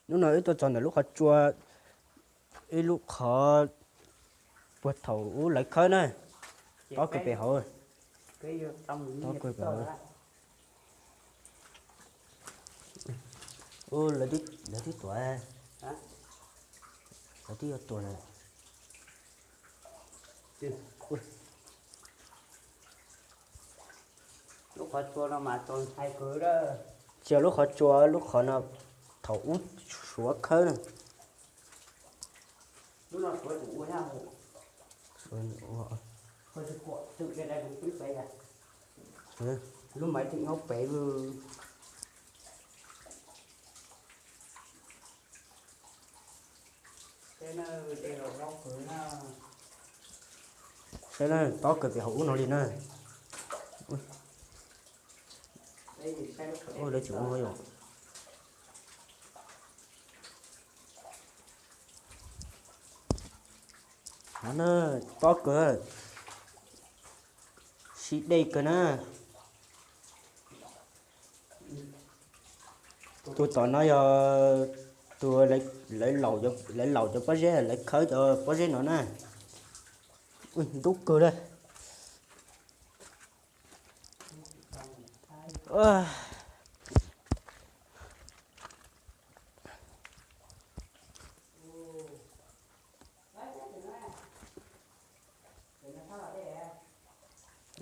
Hnub no wb tuaj txog ntawm lub qhov tsua, ib lub qhov puag thaum ub lawv khawb na. Tob kawg pem hauv, tob kawg pem hauv. Lawv twb tuaj, lawv twb yuav tuaj lawm. Lub qhov tsua no mas txaus ntshai kawg. Tsis yog lub qhov tsua, lub qhov no thaum ub Suav khawb na. Lub no Suav tseem ua, lub maiv tseem nyob pem. Saib na, tob kawg pem hauv ub no li na. Lawv tseem ua yom. Tob kawg, sib dej kawg na. Tus tom no yog tus lawv laus cov pob zeb, lawv khawb cov pob zeb no na. Ntub kawg li.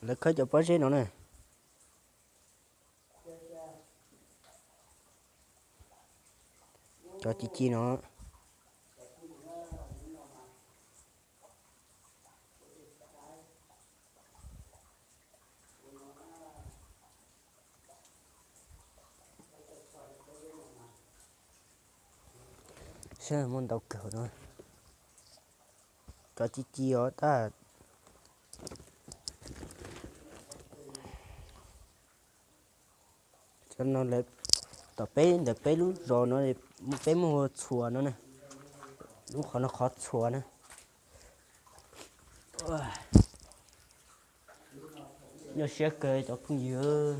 Lawv khawb cov pob zeb no na. Cov ci ci no. Saib muaj ntau kawg no. Cov ci ci os tab. Cov no lawv, tom peb ntawm peb lub zos no, peb muaj hu ua Txhuas no na. Lub qhov no qhov Txhuas na. Nyuaj siab kawg cov phooj ywg.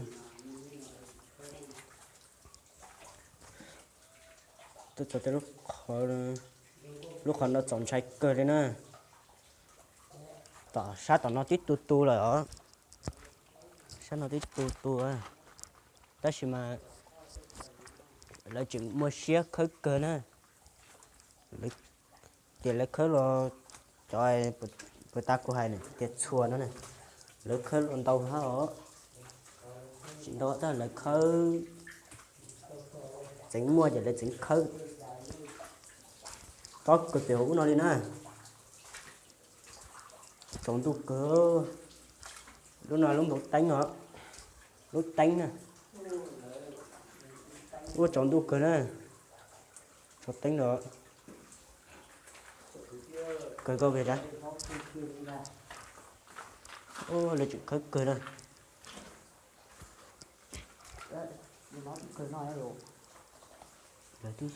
Tuaj txog tej lub qhov, lub qhov no txaus ntshai kawg li na. Tom sab tom no twb tu tu lawm os. Sab no twb tu tu, tab sis mas lawv tseem muaj siab khawb kawg na. Ces lawv khawb los, cov puag ta kuv hais tias Txhuas no na, lawv khawb los ntau hab os. Tsis ntau tab lawv khawb tseem muaj ces lawv tseem khawb. Tob kawg pem hauv ub no li na. Tsaus ntuj kawg. Lub no lub npau teeb os. Lub teeb na. Ua tsaus ntuj kawg na. Tsaus teeb los. Kawg koj kawg. Lawv tseem khawb kawg na. Lawv twb,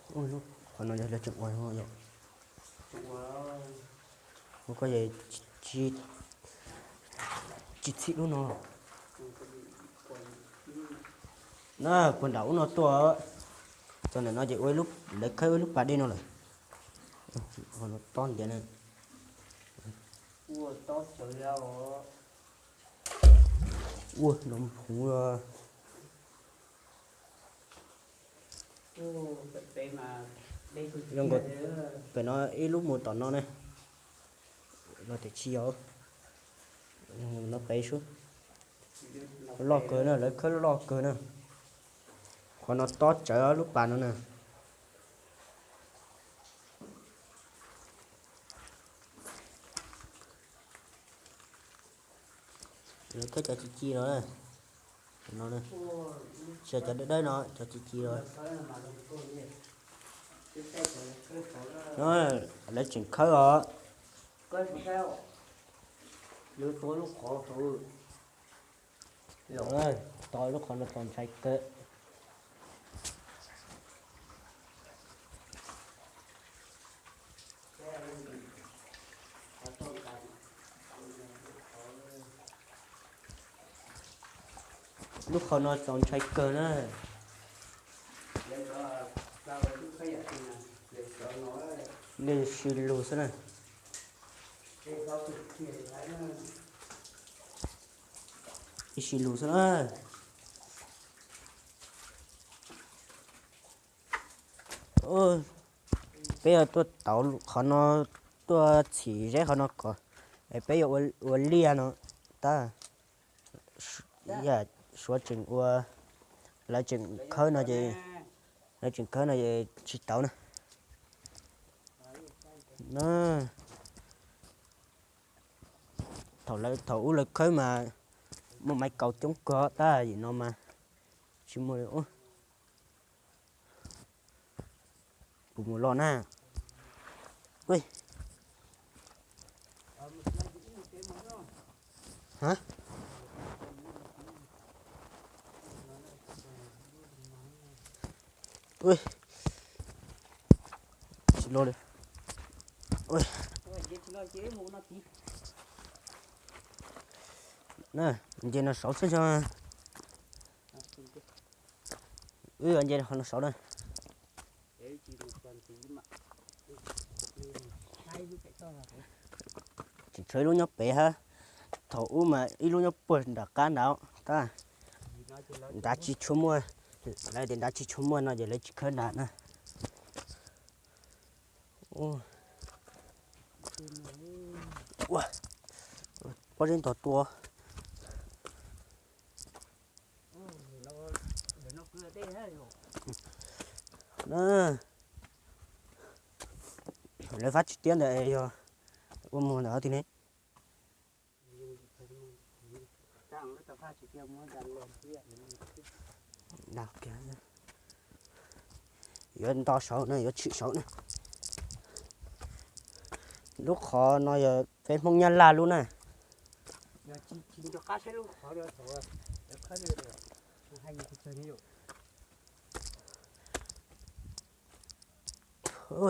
qhov no yog lawv tseem ua yom. Ua koj tsis txhim lub no. Na puag nram ub no tuaj, txog ntawm no ces ua, lawv khawb ua lub pas dej no lawm. Qhov no tob ntiav na. Ua no huv. Zoo nkaus pem no ib lub mus tom no ne. Los tias tsis yog, no pem sub. Loj kawg na, lawv khawb loj kawg na. Qhov no tob tsawv lub pas no na. Lawv khawb cov ci ci no, no, tsis yog cov dawb dawb no, cov ci ci no. Lawv tseem khawb os. Tos lub qhov no txaus ntshai kawg. Lub qhov no txaus ntshai kawg na. Ib sim lus xwb na. Ib sim lus xwb na. Peb yuav tuaj tauv qhov no, tuaj txhim zeb qhov no kom peb yuav ua liaj no tab. Suav tseem ua, lawv tseem khawb no ces, lawv tseem khawb no ces tsis tauv na. Thaum ub lawv khawb mas muaj maiv kaus coob kawg tab, yim no mas tsis muaj li. Kuv mus los na. Tsis los li. Nce no saud xwb. Wb nce qhov no saud na. Tseem tshuav ib lub nyob pem hab. Thaum ub mas ib lub nyob puag nram qab nrad tab. Nrad tsis tshua muaj, lawv tias nrad tsis tshua muaj no ces lawv tsis khawb nrad na. Pob zeb ntog tua. Lawv fab tsis tiab ntawd yog ua muag ntawm hov twg ne? Yuav nto saud na, yuav tshwm saud na. Lub qhov no yog peb Hmoob Nyab Laj lub na.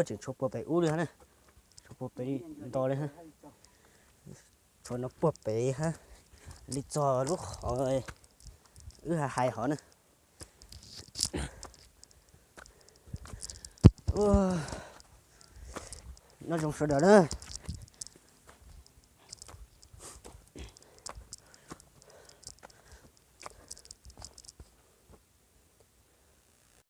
Tseem tshuav puag pem ub li hab na. Tshuav puag pem nto li hab. Tshuav no puag pem hab, li txog lub qhov wb hais hov na. Nyob zoo sawv daws na.